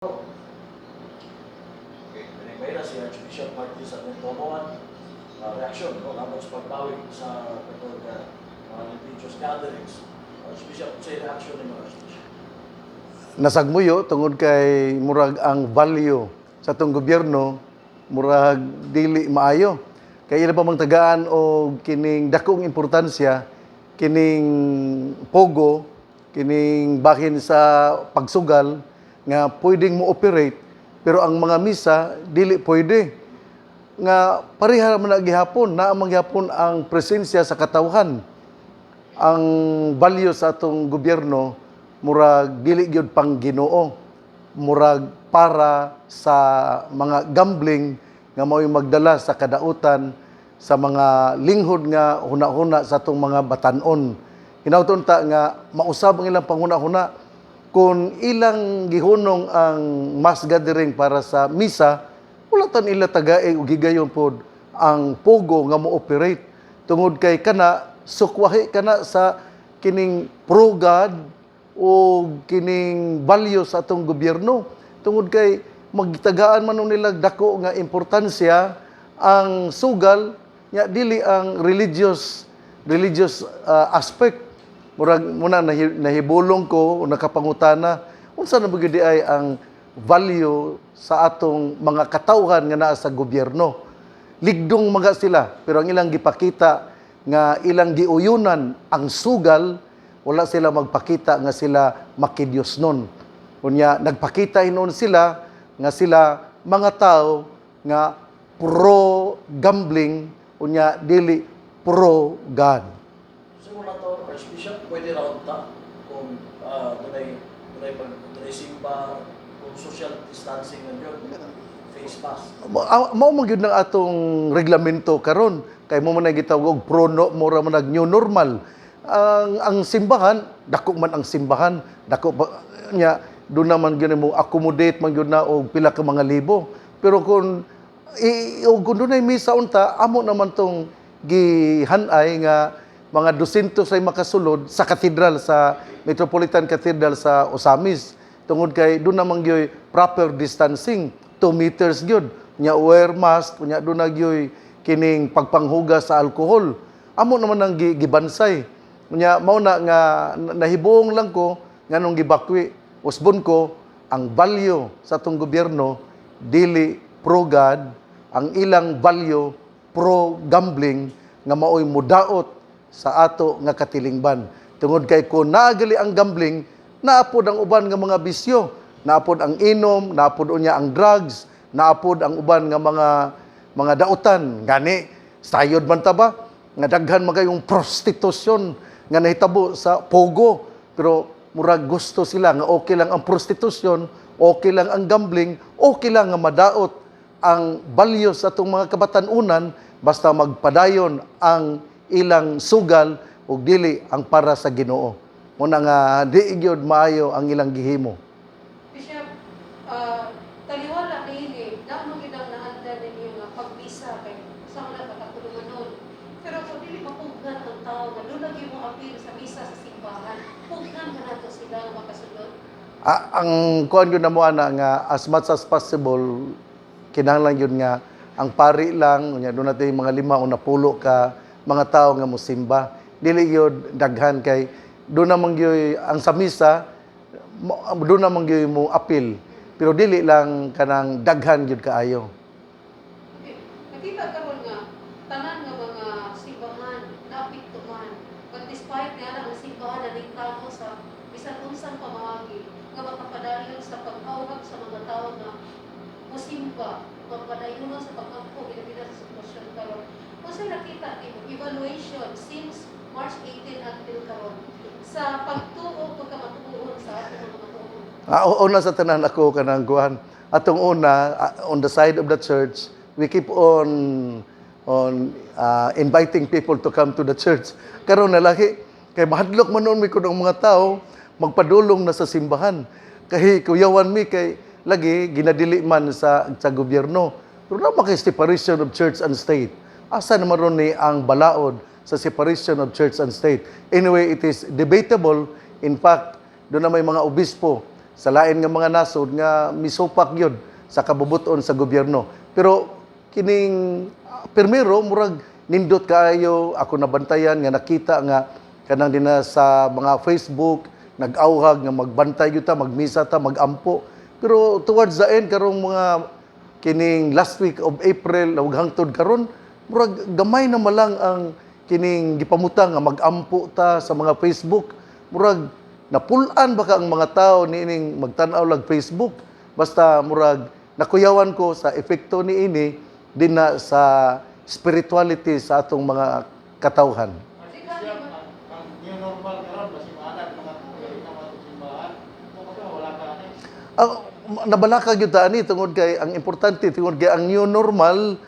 Okay, pinagbayra si Archbishop Martin Sarmiento Amoan, reaksyon, no, laban sa pagbawi sa katong mga religious gatherings. Archbishop, say reaction ni mga Archbishop? Nasagmuyo tungod kay murag ang value sa atong gobyerno murag dili maayo. Kay ila pa mang tagaan og kining dakong importansya kining POGO, kining bahin sa pagsugal nga pwedeng mo operate, pero ang mga misa dili pwede, nga pareha man na gihapon, naa man gihapon ang presensya sa katawhan. Ang value sa atong gobyerno murag dili gyud pang Ginoo, murag para sa mga gambling nga mao'y magdala sa kadautan sa mga linghod nga huna-huna sa atong mga batan-on. Hinawton ta nga mausab ang ilang panghuna-huna. Kung ilang gihunong ang mass gathering para sa misa, wala tan ila tagae og higayon pod ang POGO nga mo-operate tungod kay kana sukwahi kana sa kining pro God o kining value sa atong gobyerno, tungod kay magtagaan man nila dako nga importansya ang sugal nya dili ang religious aspect. Murag muna nahibulong ko o nakapangutana unsa na ba gyud ay ang value sa atong mga katawhan nga naa sa gobyerno. Ligdong mga sila, pero ang ilang gipakita nga ilang giuyunan ang sugal, wala sila magpakita nga sila makidiyos nun. Unya nagpakita hinuon sila nga sila mga tao nga pro gambling, unya dili pro God. Siguro na to, Archbishop, pwede ra unta kung dunay pag dunay simba, kung social distancing na yun, face mask? Mao man gyud ng atong reglamento karon, kay mo man ay gitawag og pro no mura man nag new normal ang simbahan. Dako man ang simbahan, dako pa nya do naman gyud mo accommodate man gyud na og pila ka mga libo, pero kung og kung dunay misa unta, amo naman tong gihanay nga mga 200 ay makasulod sa cathedral, sa Metropolitan Cathedral sa Ozamiz, tungod kay doon naman gyud proper distancing, 2 meters gyud nya, wear mask nya, doon na gyud kining pagpanghugas sa alkohol. Amo naman ang gibansay nya. Mao na nga nahibuong lang ko nganong gibakwi. Usbon ko, ang value sa atong gobyerno dili pro God, ang ilang value pro gambling nga maoy mudaot sa ato nga katilingban. Tungod kay kung naagali ang gambling, naapod ang uban nga mga bisyo, naapod ang inom, naapod unya ang drugs, naapod ang uban nga mga dautan. Gani, sayod man ta ba nga daghan man kayong prostitusyon nga nahitabo sa POGO, pero murag gusto sila nga okay lang ang prostitusyon, okay lang ang gambling, okay lang nga madaot ang value sa atong mga kabatan-unan basta magpadayon ang ilang sugal ug dili ang para sa Ginoo. Muna nga di gyud maayo ang ilang gihimo. Bishop, taliwala niini, na mo gyud ang naandan ninyo nga pagmisa kay sa mga katulungan nun. Pero kung dili mapugnan ang tao nga doon lagi mo apil sa misa sa simbahan, pugnan ka nato sila nga makasulod? Ah, ang kuan gyud namo ana nga as much as possible kinahanglan gyud nga ang pari lang, unya doon natin mga lima o napulo ka mga tao nga mosimba, dili gyud daghan, kay doon naman gyud ang sa misa, doon naman gyud mo apil, pero dili lang kanang daghan gyud kaayo. Okay. Nakita karon nga tanan nga mga simbahan naapektuhan. But despite nga na ang simbahan na ningtamo sa bisan unsang pamaagi nga makapadayon sa pag-awhag sa mga tao nga musimba, magpadayon sa pag-ampo hilabi sa sitwasyon karon. Unsay nakita nimo evaluation since March 18 until karon sa pagtuo, pagkamatuon sa atong mga matuon? Ah, una sa tanan, ako kanang kuan. Atong una, on the side of the church, we keep on inviting people to come to the church. Karon nalahi kay mahadlok man noon mi kun ang mga tao magpadulong na sa simbahan. Kay kuyawan mi, kay lagi ginadili man sa gobyerno. Pero na kay separation of church and state. Asa naman ron ni ang balaod sa separation of church and state? Anyway, it is debatable. In fact, doon na may mga obispo sa sa lain nga mga nasod nga misupak gyud sa kabubuton sa gobyerno. Pero kining pirmero, murag nindot kaayo ako nabantayan nga nakita nga kanang dinha sa mga Facebook nag-awhag nga magbantay gyud ta, magmisa ta, magampo. Pero towards the end, karong mga kining last week of April ug hangtod karon, murag gamay na malang ang kining gipamutang nga magampo ta sa mga Facebook. Murag napul-an baka ang mga tao niining magtan-aw lag Facebook. Basta murag nakuyawan ko sa epekto niini dinha sa spirituality sa atong mga katawhan. Archbishop, ang new normal karon basi maanad mga tuig na mga simbahan. Mo ka wala ka ani. Ang nabalaka gyud ta ani tungod kay ang importante, tungod kay ang new normal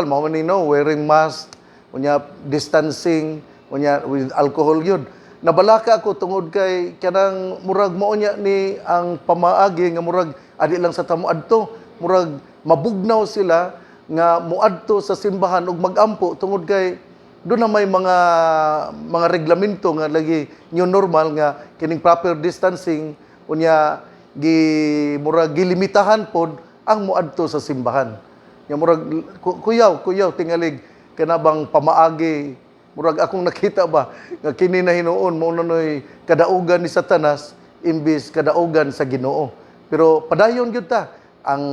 mao man ni, no, wearing mask, unya distancing, unya with alcohol gyud. Nabalaka ako tungod kay kanang murag mao nya ni ang pamaagi nga murag adi lang sa tamo adto, murag mabugnaw sila nga muadto sa simbahan ug magampo tungod kay doon na may mga reglamento nga lagi new normal nga kining proper distancing, unya gi murag gilimitahan pod ang muadto sa simbahan. Nya murag kuyaw kuyaw tingalig kanabang pamaagi, murag akong nakita ba nga kini na hinuon mao na noy kadaugan ni Satanas imbis kadaugan sa Ginoo. Pero padayon gyud ta. Ang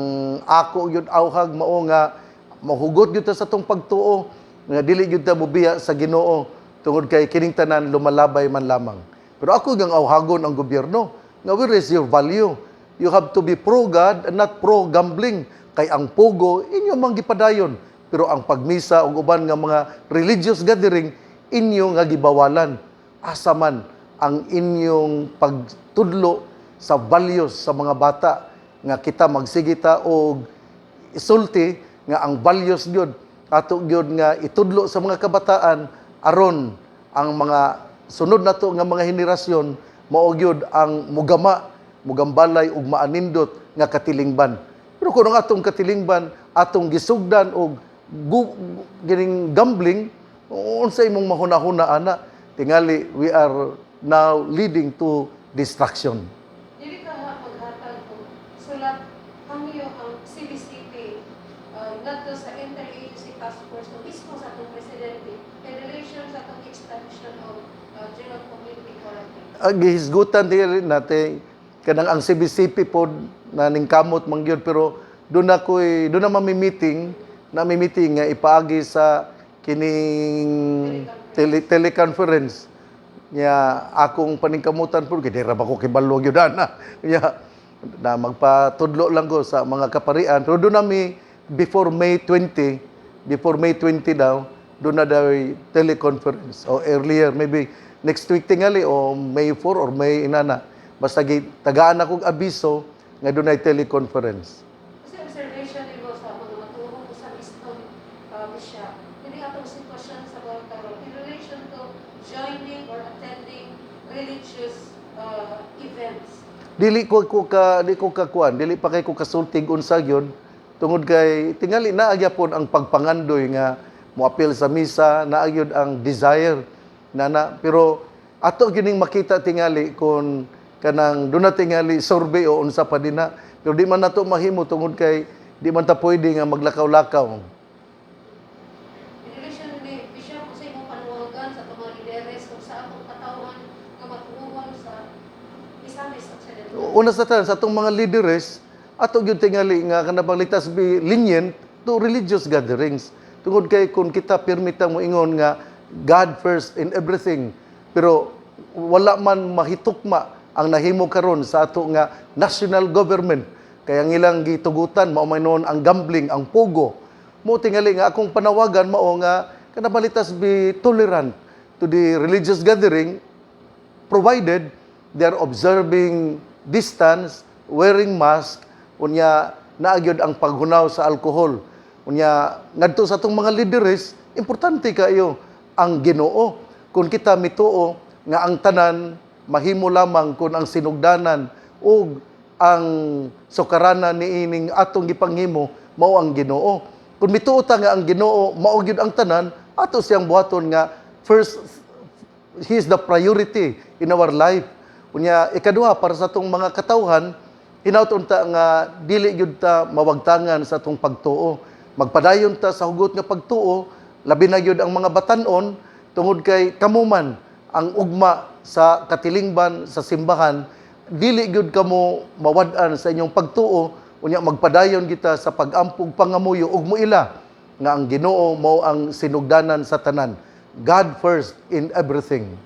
ako gyud awhag mao nga mahugot gyud ta sa atong pagtuo nga dili gyud ta mobiya sa Ginoo tungod kay kining tanan lumalabay man lamang. Pero ako gang awhagon ang gobyerno nga where is your value? You have to be pro God and not pro gambling, kay ang POGO inyo mang gipadayon, pero ang pagmisa ug uban nga mga religious gathering inyo nga gibawalan. Asa man ang inyong pagtudlo sa values sa mga bata nga kita magsige ta og isulti nga ang values gyud ato gyud nga itudlo sa mga kabataan aron ang mga sunod nato nga mga henerasyon mao gyud ang mugama, mugambalay ug maanindot nga katilingban? Pero kung ang atong katilingban atong gisugdan og gining gambling, unsa imong mahuna-huna ana? Tingali we are now leading to destruction. Dili ka maghatag og sulat hangyo ang CBCP ngadto sa Interagency Task Force o mismo sa atong presidente in relation sa atong extension of general community quarantine? Ang gihisgutan diri nate kanang ang CBCP pod na ningkamot man gyud, pero doon na ko'y doon na mami-meeting na may meeting nga ipaagi sa kining teleconference. Nya akong paningkamutan po kay di ra ba ko kibalo gyud ana. Nya na magpatudlo lang ko sa mga kaparian, pero doon nami before May 20, before May 20 daw doon na daw teleconference o earlier, maybe next week tingali, o May 4 or May inana. Basta tagaan akong abiso nga doon ay teleconference. Kasi observation nimo sa mga matuo ko sa Easton, siya, hindi atong sitwasyon sa mga karon in relation to joining or attending religious events? Dili ko ka kuan, dili pa kay ko kasultig unsa gyud tungod kay tingali naa gyapon ang pagpangandoy nga moapil sa misa, naa gyud ang desire na, pero ato gining makita tingali kung kanang doon na tingali survey o unsa pa dinha, pero di man nato mahimo tungod kay di man ta pwede nga maglakaw-lakaw. In relation ni Bishop, sa imong panuwagan sa atong mga lideres kung sa atong katawhan nga matuohon sa Misamis Occidental? Una sa tanan, sa atong mga leaders, ato gyud tingali nga kanabang let us be lenient to religious gatherings tungod kay kung kita pirmita mo ingon nga God first in everything, pero wala man mahitukma ang nahimo karon sa ato nga national government, kaya ang ilang gitugutan mao man noon ang gambling, ang POGO. Mo tingali nga akong panawagan mao nga kanabang let us be tolerant to the religious gathering provided they are observing distance, wearing mask, unya naa gyud ang paghunaw sa alkohol. Unya ngadto sa atong mga leaders, importante kayo ang Ginoo. Kung kita mituo nga ang tanan mahimo lamang kung ang sinugdanan ug ang sukaranan niining atong gipanghimo mao ang Ginoo. Kung mituo ta nga ang Ginoo mao gyud ang tanan, ato siyang buhaton nga first, He is the priority in our life. Unya ikaduha, para sa atong mga katawhan, hinaut unta nga dili gyud ta mawagtangan sa atong pagtuo. Magpadayon ta sa hugot nga pagtuo, labi na gyud ang mga batan-on, tungod kay kamo man ang ugma sa katilingban sa simbahan, dili gyud kamo mawad-an sa inyong pagtuo. Unya magpadayon kita sa pag-ampo ug pangamuyo ug muila nga ang Ginoo mao ang sinugdanan sa tanan. God first in everything.